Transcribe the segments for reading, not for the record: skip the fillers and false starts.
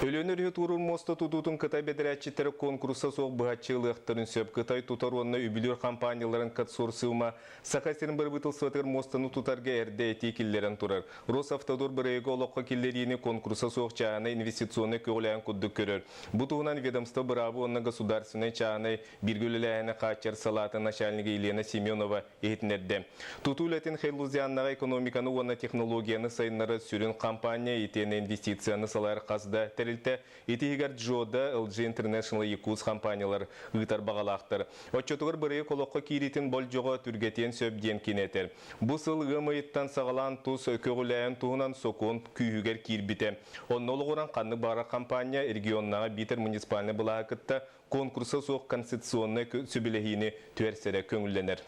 Өлүөнэ өрүһү туоруур муоста тутуутун Кытай бэдэрээтчиттэрэ куонкуруса суох быһаччы ылыахтарын сөп. Кытай тутар уонна үбүлүүр хампаанньаларын консорциума Саха сирин бырабыыталыстыбатыгар муостаны тутарга эрдэ этии киллэрэн турар. Росавтодор бырайыагы олоххо киллэриини куонкуруса суох чааһынай инвестиционнай көҕүлээһин курдук көрөр. Бу туһунан ведомство быраабы уонна государственнай чааһынай бииргэ үлэлээһини хааччыйар салаатын начальнига Елена Семенова иһитиннэрдэ. Тутуу үлэтин Хэйлузианнаҕа экономиканы уонна технологияны сайыннарар сүрүн компания итиэннэ инвестицияны салайар хас да тэрилтэ, ити иһигэр Джода, LG International Якутск компаниялар ыытар баҕалаахтар. Оччотугар бырайыак олоххо киириитин болдьоҕо түргэтиэн сөп диэн кини этэр. Бу сыл ыам ыйыттан саҕалаан тус көҕүлээһин туһунан сокуон күүһүгэр киирбитэ. Онно олоҕуран ханнык баҕарар хампаанньа регионнааҕы биитэр муниципальнай былааһы кытта конкурса суох конституционнай сөбүлэһиини түһэрсэрэ көҥүллэнэр.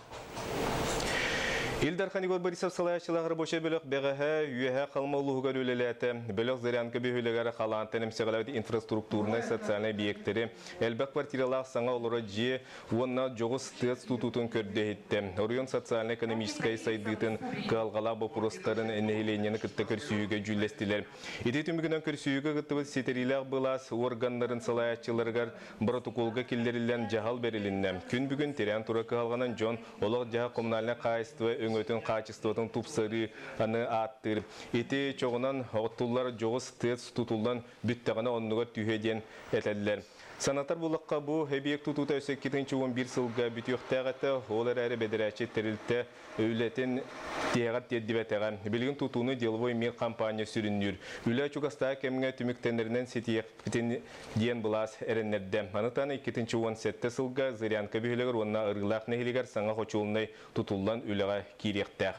Ил Дархан Егор Борисов салайааччылаах рабочай бөлөх бэҕэһээ Үөһээ Халыма улууһугар үлэлээтэ. Бөлөх Зырянка бөһүөлэгэр халаантан эмсэҕэлээбит инфраструктурнай социальнай объектэри, элбэх квартиралаах саҥа олорор дьиэ уонна дьоҕус тыас тутуутун көрдө-иһиттэ. Оройуон социальнай-экономическай сайдыытын кыһалҕалаах боппуруостарын нэһилиэнньэни кытта көрсүһүүгэ дьүүллэстилэр. Ити түмүгүнэн көрсүһүүгэ кыттыбыт ситэриилээх былаас уорганнарын салайааччыларыгар боротокуолга киллэриллэн дьаһал бэрилиннэ. Күн бүгүн тирээн турар кыһалҕанан дьон олох-дьаһах коммунальнай хаһаайыстыба өҥөтүн хаачыстыбатын тупсарыы аны ааттыыр. Ити чоҕунан оттуллар дьоҕус ТЭЦ тутуллан бүттэҕинэ оннугар түһүө диэн этэллэр. Санатар буоллахха, бу эбийиэк тутуута өссө 2011 сылга бүтүөхтээх этэ, ол эрээри бэдэрээтчит тэрилтэ үлэтин тиһэҕэр тиэрдибэтэҕэ. Билигин тутууну «Деловой мир» хампаанньа сүрүннүүр. Үлэ чугастааҕы кэмҥэ түмүктэнэринэн ситиэхпитин диэн былаас эрэннэрдэ. Маны таһынан 2017 сылга Зырянка бөһүөлэгэр уонна Арыылаах нэһилиэгэр саҥа хочуолунай тутуллан үлэҕэ киириэхтээх.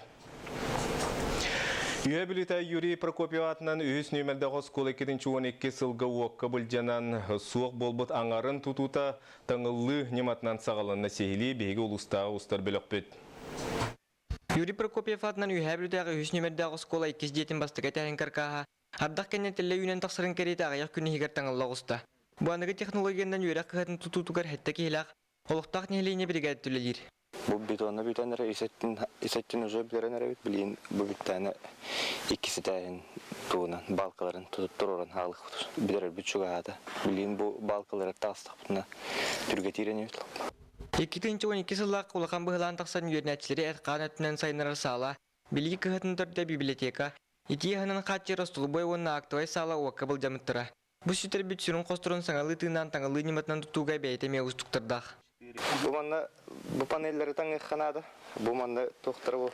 Үһэ Бүлүүтэ Юрий Прокопьев аатынан үһүс нүөмэрдээх оскуола 2012 сылга уокка былдьанан суох буолбут аҥарын тутуута таҥыллыы ньыматынан саҕаланна сиһилии биһиги улуустааҕы устар бөлөхпүт. Юрий Прокопьев аатынан Үөһээ Бүлүүтээҕи үһүс нүөмэрдээх оскуола иккис дьиэтин бастакы этээһин каркааһа ардах кэннэ тэллэй үүнэн тахсарын кэриэтэ аҕыйах күн иһигэр таҥылла оҕуста. Бу аныгы технологиянан үөрэх кыһатын тутуутугар сэттэ киһилээх олохтоох нэһилиэнньэ биригээдэ үлэлиир. Бу бетонна бүтэн эрэ исэттин уже бүтэрэн эрэбит билигин бу бүттээнэ иккис этээһин тугунан балкаларын тутуп туруоран хаалыахпыт бүтэрэрбит чугаһаата. Билигин бу балкалары таҕыстахпытына түргэтиир инибит. 2012 сыллаах улахан быһылаан тахсан үөрэнээччилэри эт-хаан өттүнэн сайыннарар саала, билии кыһатын төрдө библиотека, итии аһынан хааччыйар остолобуой уонна актовай саала уокка былдьаммыттара. Бу сүтэрбит сүрүн хосторун саҥалыы тыынаан таҥалыы ньыматынан тутууга бэйэтэ эмиэ уустуктардаах. Бу манна бу панеллары таҥыахха наада. Бу манна туохтара бу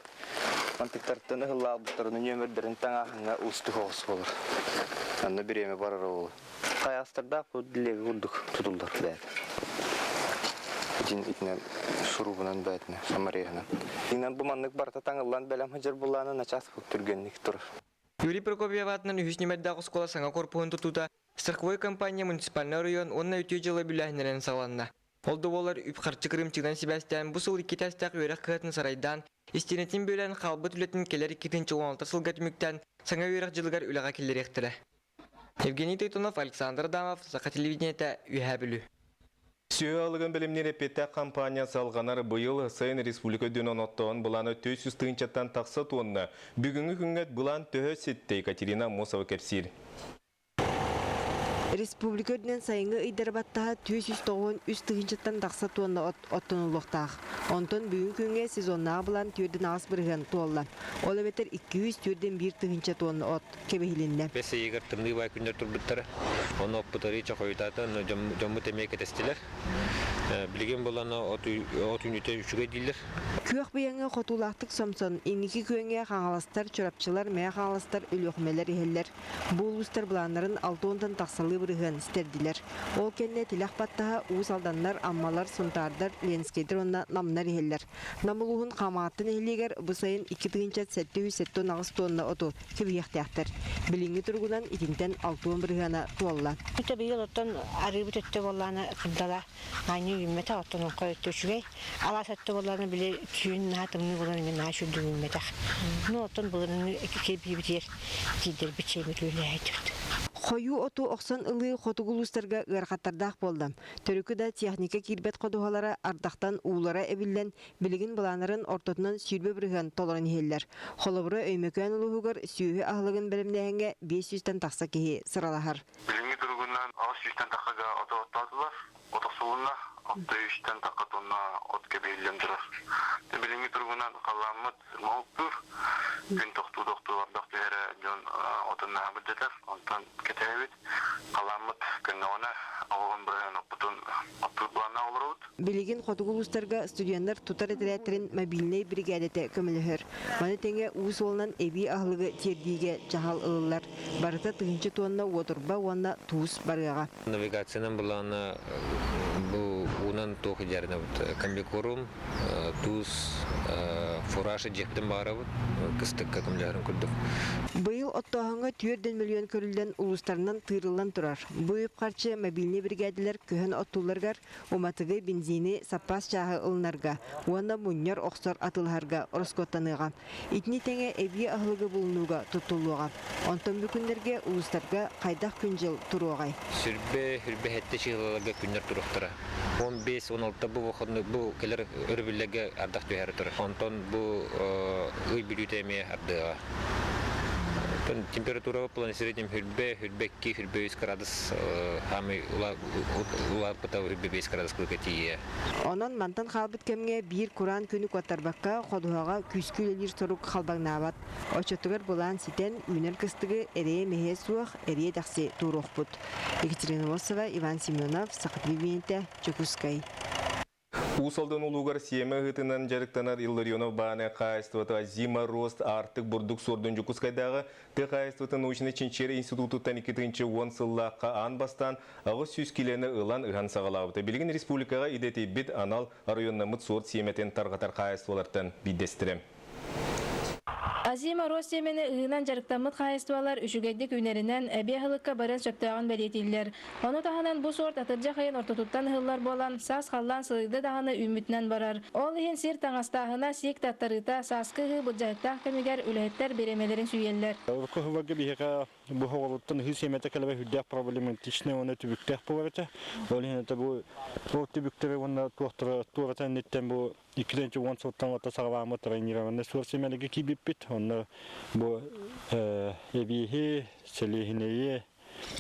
мантыктартан ыһыллаабыттарын нүөмэрдэрин таҥааһыҥҥа уустук оҕус буолар. Онно бириэмэ барар ол. Хайаастардаах бу лего курдук тутуллар бэйэтэ. Итин итинэн сурубунан бэйэтинэ самареһынан. Инэн бу маннык барыта таҥыллан бэлэм сылдьар булааны начаас түргэнник турар. Юрий Прокопьев аатынан үһүс нүмердээх оскуола саҥа корпуһун тутуута страховой компания муниципальнай оройуон уонна үтүө дьыала бүлээһиннэринэн саҕаланна. Ол да буоллар үп-харчы кырыымчыгынан сибээстээн бу сыл икки этээстээх үөрэх кыһатын сарайдаан, истиэнэтин бүөлээн хаалбыт үлэтин кэлэр 2016 сылга түмүктээн саҥа үөрэх дьылыгар үлэҕэ киллэриэхтэрэ. Евгений Тойтонов, Александр Адамов, Саха телевидениетэ, Үөһээ Бүлүү. Сүөһү аһылыгын бэлэмниир эппиэттээх хампаанньа салҕанар. Быйыл сайын республика үрдүнэн оттоон былаана 400 тыһыынчаттан тахса туонна. Бүгүҥҥү күҥҥэ былаан төһө ситтэ Екатерина Аммосова кэпсиир. Республика үрдүнэн сайыҥҥы ыйдары баттаһа 493 тыһыынчаттан тахса туонна от оттонуллуохтаах. Онтон бүгүн күҥҥэ сезоннааҕы былаан 4,8% туолла. Ол эбэтэр 241 тыһыынча туонна от кэбиһилиннэ. Бэс ыйыгар тымныы баай күннэр турбуттара. Ону оппутарыы чохойутаата, дьоммут эмиэ кэтэстилэр. Билигин булан от үүнүүтэ үчүгэй дииллэр. Күөх быйаҥы хотуулаахтык сомсон, инники күөҥҥэ хаҥаластар, чурапчылар, мэҥэ хаҥаластар, өлүөхүмэлэр иһэллэр. Бу улуустар былааннарын алта уонтан тахсалыы бырыһыан ситэрдилэр. Ол кэннэ тилэх баттаһа Уус Алданнар, Аммалар, Сунтаардар, Ленскэйдэр уонна Намнар иһэллэр. Нам улууһун Хамаҕатта нэһилиэгэр бу сайын 2778 тонна оту кэбиһиэхтээхтэр. Билиҥҥи туругунан итинтэн 60 бырыһыана туолла. Өтө быйыл оттон арыыбыт өттө буоллаана кырдала аанньа үүммэтэх, оттон оҥхой өттө үчүгэй. Алаас өттө буоллаана били түүн наһаа тымныы буолан эмиэ наһаа үчүгэй үүммэтэх. Ну оттон былырыҥҥы кирбиибитигэр тиийдэрбит чэйбит үлэлээбит. Хойуу оту охсон ылыы хотугу улуустарга ыарахаттардаах буолла. Төрүкү да техника киирбэт ходуһалара ардахтан уулара эбиллэн, билигин былааннарын ортотунан 20% толорон иһэллэр. Холобура, Өймөкөөн улууһугар сүөһү аһылыгын бэлэмнээһиҥҥэ 500-тэн тахса киһи сыралаһар. Билиҥҥи туругунан Үстэн таххага ото оттоотулар, от охсулунна, отто үстэн тахха тонна от кэбиһиллэн турар. Билиҥҥи туругунан халлааммыт моһуктуур, күн тохтуу-тохтуу ардах түһэрэ дьон отун наһабыт дэтэр, онтон кэтэһэбит. Халааммыт көннөҕүнэ оҕоһун быраһыан оппутун оттуур былааннаах олоробут. Билигин хотугу улуустарга студеннар тутар этэрээттэрин мобильнай биригээдэтэ көмөлөһөр. Маны тэҥэ уу суолунан эбии аһылыгы тиэрдиигэ дьаһал ылыллар. Барыта тыһыынча туонна уотурба уонна туус барыаҕа. Навигациянан былаана бу уунан туох идеарынабыт комбикорум, туус, фураж дьиэхпитин баҕарабыт кыстыкка көмөлөһөрүн курдук. Быйыл оттооһуҥҥа 4 миллион көрүллэн улуустарынан тыырыллан турар. Бу үп-харчы мобильнай биригээдэлэр көһөн оттуулларыгар уматыгы, бензини, саппаас чааһы ылынарга уонна мунньар охсор атыылаһарга ороскуоттаныаҕа. Итини тэҥэ эбии аһылыгы булунууга туттуллуоҕа. Онтон бу күннэргэ улуустарга хайдах күн-дьыл туруоҕай? Сүрбэ, сүрбэ сэттэ чыһылаларга күннэр туруохтара. 15-16 бу выходной бу кэлэр өрөбүллэргэ ардах түһээри турар. Онтон бу ый бүтүүтэ эмиэ ардыаҕа. Температура планетарий хүрбэ, хүрбэ 2, хүрбэ 3 градус хаамый улааппыта хүрбэ 5 градус кылыка тиийэ. Онон мантан хаалбыт кэмҥэ биир кураан күнү куоттарбакка ходуһаҕа күүскэ үлэлиир сорук халбаҥнаабат. Оччотугар былаан ситэн, үүнэр кыстыгы эрэйэ-мэһиэ суох эриэ-дэхси туруохпут. Екатерина Лосова, Иван Семенов, Саха телевидениетэ, Дьокуускай. Уус Алдан улуугар сиэмэ ыһыытынан дьарыктанар Илларионов бааны хаһаайыстыбата Зима Рост Аартык бурдук суордун Дьокуускайдааҕы тыа хаһаайыстыбатын научнай чинчийэр институтуттан 2010 сыллаахха аан бастаан 800 килэни ылан ыһан саҕалаабыта. Билигин республикаҕа идэтийбит анал оройуоннаммыт суорт сиэмэтин тарҕатар хаһаайыстыбалартан биирдэстэрэ. Азима Росемени ыһыынан дьарыктаммыт хаһаайыстыбалар үчүгэйдик үүнэринэн, эбии аһылыкка барыан сөптөөҕүн бэлиэтииллэр. Ону таһынан бу суорт атырдьах ыйын ортотуттан ыһыллар буолан, саас халлаан сылыйда даҕаны үүммүтүнэн барар. Ол иһин сир таҥастааһына, сиик таттарыыта, сааскы ыһыы былдьаһыктаах кэмигэр үлэһиттэр бириэмэлэрин сүүйэллэр. Урукку сылларга биһиэхэ бу оҕолоруттан ыһыы сиэмэтэ кэлэбэ сүрдээх проблематичнай уонна түбүктээх буолар этэ. Ол иһин это бу ол түбүктэри уонна туохтара туората инниттэн бу 2010 сылтан орто саҕаламмыт тренированный суор сэмэлигэ киирбиппит. Онно бу эбиэһи, сэлиэһинэйи,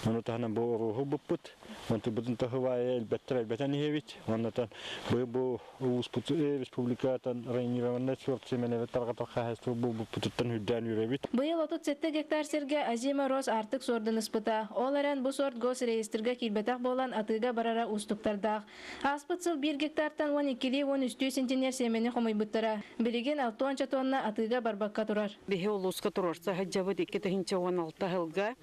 ону таһынан бу оруоһу буппут. Онтубутун таһыбаайа элбэттэр элбэтэн иһэбит. Оннотон бу бу улууспут республикатан районированный суор сэмэлэри тарҕатар хаһаайыстыба буолбуппутуттан үрдээн үөрэбит. Быйыл 37 гектар сиргэ Азима Рос Артык суордун ыспыта. Ол эрэн бу сорт госреестргэ киирбэтэх буолан атыыга барара уустуктардаах. Ааспыт сыл биир гектартан 12-лии 13 сентинер сиэмэни хомуйбуттара. Билигин 60 тонна атыыга барбакка турар. Биһи улууска туруорса сылдьабыт 2016 сылга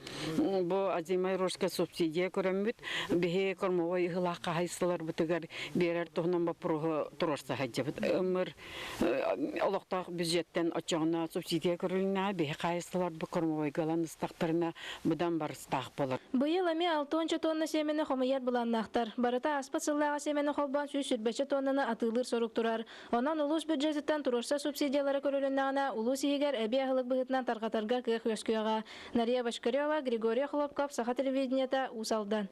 бу Азимай Рожка субсидия көрөммүт. Биһи кормовой ыһылаах хаһайыстыларбытыгар биэрэр туһунан боппуруоһу туруорса сылдьабыт. Ымыр олохтоох бюджеттен оччоҕуна субсидия көрүлүннэҕэ биһи хаһайыстыларбыт кормовойга ылан ыстахтарына быдан барыстаах буолар. Быйыл эмиэ 60 тонна сиэмэни хомуйар былааннаахтар. Барыта ааспыт сыллааҕы сиэмэни холбоон 120 тоннаны атыылыыр сорук турар. Онон улуус бюджетыттан туруорса субсидиялара көрүлүннэҕинэ, улуус иһигэр эбии аһылык быһыытынан тарҕатарга кыах үөскүөҕэ. Нария Бочкарева, Григорий Охлопков, Саха телевидениета, Уус Алдан.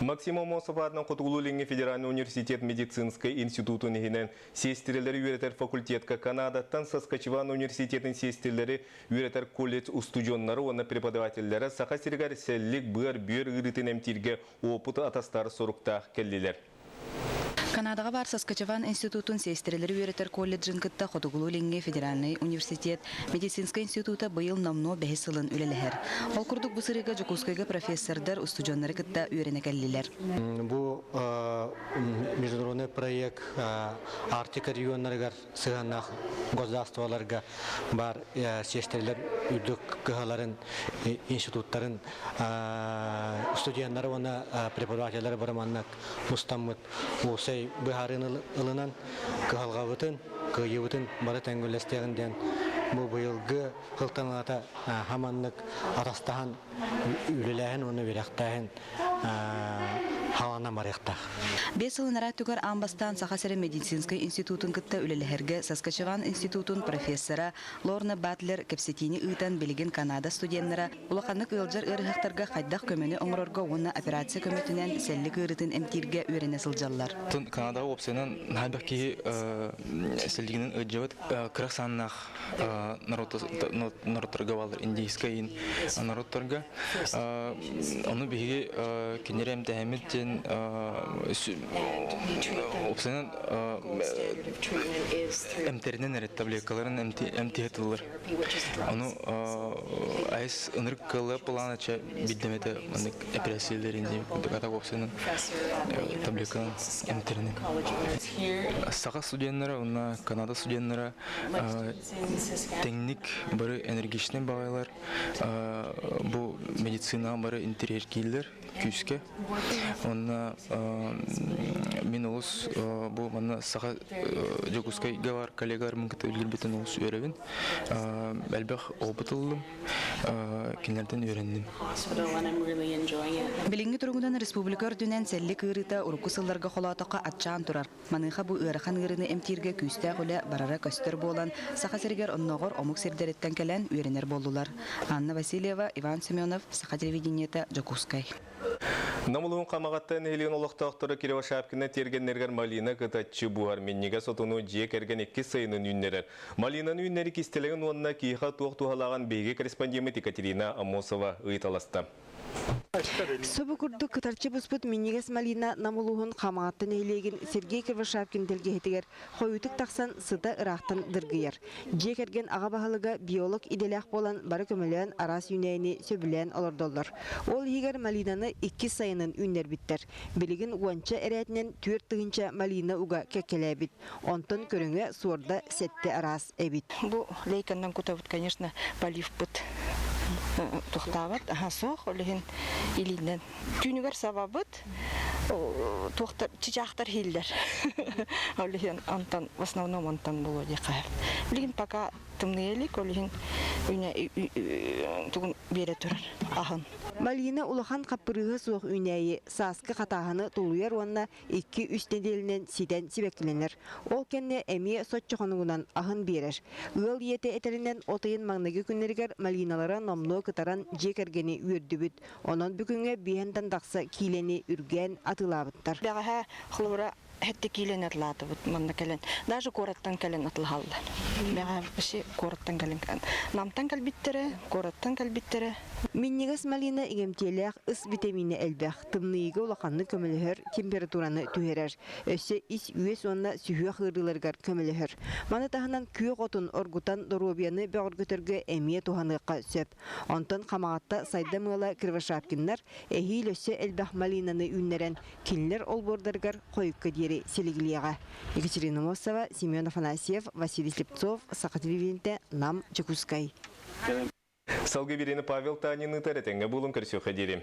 Максим Аммосов аатынан Хотугулуу-Илиҥҥи федеральный университет медицинскэй институтун иһинэн сиэстирэлэри үөрэтэр факультетка Канадаттан Саскачеван университетын сиэстирэлэри үөрэтэр колледж устудьуоннара уонна преподавателлэрэ Саха сиригэр сэллик, быар, бүөр ыарыытын эмтииргэ уопуту атастаһар соруктаах кэллилэр. Канадаҕа баар Саскачеван институтун сиэстэрэлэри үөрэтэр колледжын кытта Хотугулуу-Илиҥҥи федеральнай университет медицинскэй института быйыл номнуо бэһис сылын үлэлэһэр. Ол курдук бу сырыыга Дьокуускайга профессордар устудьуоннары кытта үөрэнэ кэллилэр. Бу международный проект Арктика регионнарыгар сыһыаннаах государстволарга баар сиэстэрэлэр үрдүк кыһаларын, институттарын студеннары уонна преподавателлары бары маннык мустаммыт уопсай быһаарыыны ылынан кыһалҕабытын, кыайыыбытын бары тэҥҥэлэстиэҕин диэн бу быйылгы сылтан хаманнык атастаһан үлэлээһин уонна үөрэхтээһин. халана барыахтаах. Биэс сыл ынараа өттүгэр аан бастаан Саха сирин медицинскэй институтун кытта үлэлэһэргэ Саскачеван институтун профессора Лорна Батлер кэпсэтиини ыытан билигин Канада студеннара улаханнык ыалдьар ыарыһахтарга хайдах көмөнү оҥорорго уонна операция көмөтүнэн сэллик ыарыытын эмтииргэ үөрэнэ сылдьаллар. Канадаҕа уопсайынан наһаа киһи сэллигинэн ыалдьыбыт кыра сааннаах народтарга бааллар индийскэй народтарга ону биһиги кинилэри эмтэһэммит диэн уопсайынан эмтэринэн эрэ таблеткаларын эмтиһэ тыллар ону айс ынырык кыалла планача биддемете маннык эпэрээссийэлэрин диэн курдук атак уопсайынан таблетканан эмтэринэн саха студеннара уонна Канада студеннара тэҥник бары энергичнэй баҕайылар бу медицинаҕа бары интэриэһиргииллэр күүскэ уонна мин олус бу манна саха Дьокуускайга бар коллегаларым кытта үлэлиирбиттэн олус үөрэбин элбэх опыт ыллым кинилэртэн үөрэнним. Билиҥҥи туругунан республика үрдүнэн сэллик ыарыыта урукку сылларга холоотоххо аччаан турар. Маныаха бу ыарахан ыарыыны эмтииргэ күүстээх үлэ барара көстөр буолан, Саха сиригэр оннооҕор омук сирдэриттэн кэлэн үөрэнэр буоллулар. Анна Васильева, Иван Семенов, Саха телевидениета, Дьокуускай. Нам улууһун Хамаҕатта нэһилиэгин олохтоохторо Кировошапкина тиэргэннэригэр малина кытаччы буһар минньигэс отону дьиэ кэргэн иккис сайынын үүннэрэр. Малинаны үүннэри кистэлэҥин уонна киһиэхэ туох туһалааҕын биһиги корреспондеммыт Екатерина Аммосова ыйыталаста. Субу курдук кытарчы буспут минньигэс малина Нам улууһун Хамаҕатта нэһилиэгин Сергей Кривошапкин тэлгэһэтигэр хойуутук тахсан сыта ыраахтан дыргыйар. Дьиэ кэргэн аҕа баһылыга биолог идэлээх буолан бары көмөлөөн араас үүнээйини сөбүлээн олордоллор. Ол иһигэр малинаны иккис сайынын үүннэрбиттэр. Билигин уонча эрээтинэн 4000 малина уга кэккэлээбит. Онтон көрүҥэ суорда сэттэ араас эбит. Бу лейканнан кутабыт, конечно, поливпыт туохтаабат, аха суох, ол иһин илиинэн. Түүнүгэр сабабыт, туохтар чычаахтар иһиллэр. Ол иһин онтон в основном онтон буолуо диэххэ. Билигин пока тымныйа илик, ол иһин үүнэ тугун биэрэ турар аһын. Малина улахан хаппырыыһа суох үүнээйи сааскы хатааһыны тулуйар уонна икки-үс нэдиэлэнэн ситэн сибэккилэнэр. Ол кэннэ эмиэ соччо хонугунан аһын биэрэр. Ыал ийэтэ этэринэн, от ыйын маҥнайгы күннэригэр малиналара номнуо кытаран дьиэ кэргэни үөрдүбүт. Онон бүгүҥҥэ биэһэнтэн тахса киилэни үргээн атыылаабыттар. Бэҕэһээ холобура хэттэ киилэни атылаатыбыт манна кэлэн. Даже куораттан кэлэн атылаһаллар. Бэҕэһээ вообще куораттан кэлэн Намтан кэлбиттэрэ, куораттан кэлбиттэрэ. Минньигэс малина иҥэмтиэлээх ыс битэмиинэ элбэх. Тымныйыыга улаханнык көмөлөһөр, температураны түһэрэр. Өссө ис-үөс уонна сүһүөх ыарыыларыгар көмөлөһөр. Маны таһынан күөх отун оргутан доруобуйаны бөҕөргөтөргө эмиэ туһаныахха сөп. Онтон Хамаҕатта Сайдам ыала Кривошапкиннар эһиил өссө элбэх малинаны үүннэрэн, кинилэр олбуордарыгар хойукка диэри силигилиэҕэ. Екатерина Мосова, Семен Афанасьев, Василий Слепцов, Саха телевидениетэ, Нам, Дьокуускай. Салгыы биэриини Павел Танин ыытар этэҥҥэ буолун көрсүөххэ диэри.